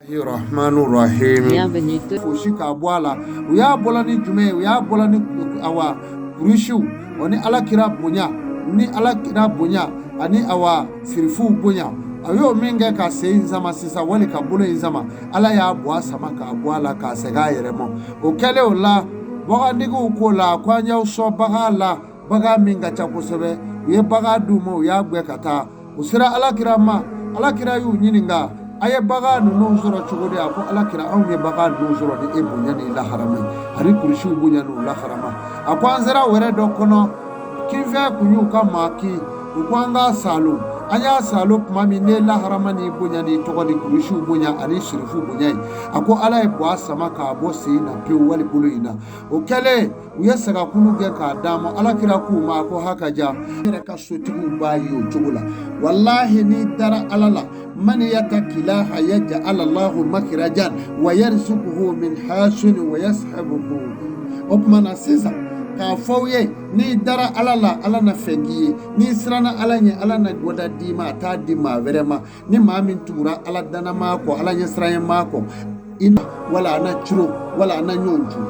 Rahmanu Rahim. Bienvenue. Fosi k'a bɔ a la. U y'a bɔla ni jumɛn ye? U y'a bɔla ni awa kurusiw o ni Ala kira bonya, ni Ala kira bonya ani awa sirifuw bonya. A y'o min kɛ ka sen in sama sisan, wali ka bolo in sama, Ala y'a bɔ a sama k'a bɔ a la k'a segin a yɛrɛ ma. O kɛlen o la, bagantigiw ko la ko an y'aw sɔn bagan la, bagan min ka ca kosɛbɛ. U ye bagan d'u ma, u y'a gɛn ka taa. U sera Ala kira ma. Ala kira y'u ɲininka: a ye bagan ninnu sɔrɔ cogo di? A ko: Ala kira, anw ye bagan ninnu sɔrɔ ni e bonya ni laharama ye ani kurusiw bonya n'u laharama. A ko an sera wɛrɛ dɔ kɔnɔ, kinfɛn kun y'u ka maa kin, u ko an k'a salo. An y'a salo tuma min, ne laharama ni bonya ni tɔgɔ ni kurusiw bonya ani sirifu bonya ye. A ko Ala ye bɔ a sama k'a bɔ sen na pewu wali bolo in na. O kɛlen, u ye sagakulu gɛn k'a d'a ma. Ala kira k'u ma ko haka ja yɛrɛ ka sotigiw b'a ye o cogo la. Walahi, n'i dara Ala la, man yattaqillaha yaj'al Allahu makhrajan wa yarzuquhu min haythu wa yahtasib. O tuma na sisan, k'a fɔ aw ye, n'i dara Ala la, Ala na fɛn k'i ye. N'i siranna Ala ɲɛ, Ala na bɔda d'i ma, a t'a di maa wɛrɛ ma. Ni maa min tugura Ala dannamaa kɔ, Ala ɲɛsiranɲɛmaa kɔ, i wala a na curo wala a na ɲɔgɔn cu.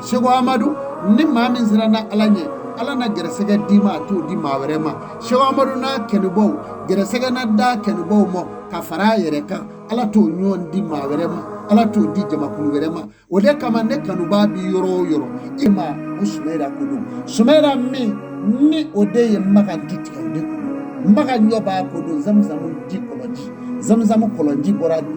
Seko Amadu, ni maa min siranna Ala ɲɛ, Ala na gɛrɛsɛgɛ d'i ma, a t'o di maa wɛrɛ ma. Seko Amadu n'a kɛnubaw, gɛrɛsɛgɛ na da kɛnubaw ma ka fara a yɛrɛ kan. Ala t'o ɲɔgɔn di maa wɛrɛ ma, Ala t'o di jamakulu wɛrɛ ma. O de kama, ne kanubaa bi yɔrɔ o yɔrɔ, i ma ko Sumayila ko don. Sumayila min ni o de ye Makan tu tigɛ, o de ko don. Makan ɲɔ b'a ko don. Zamuzamu ji kɔlɔnji, Zamuzamu kɔlɔnji bɔra.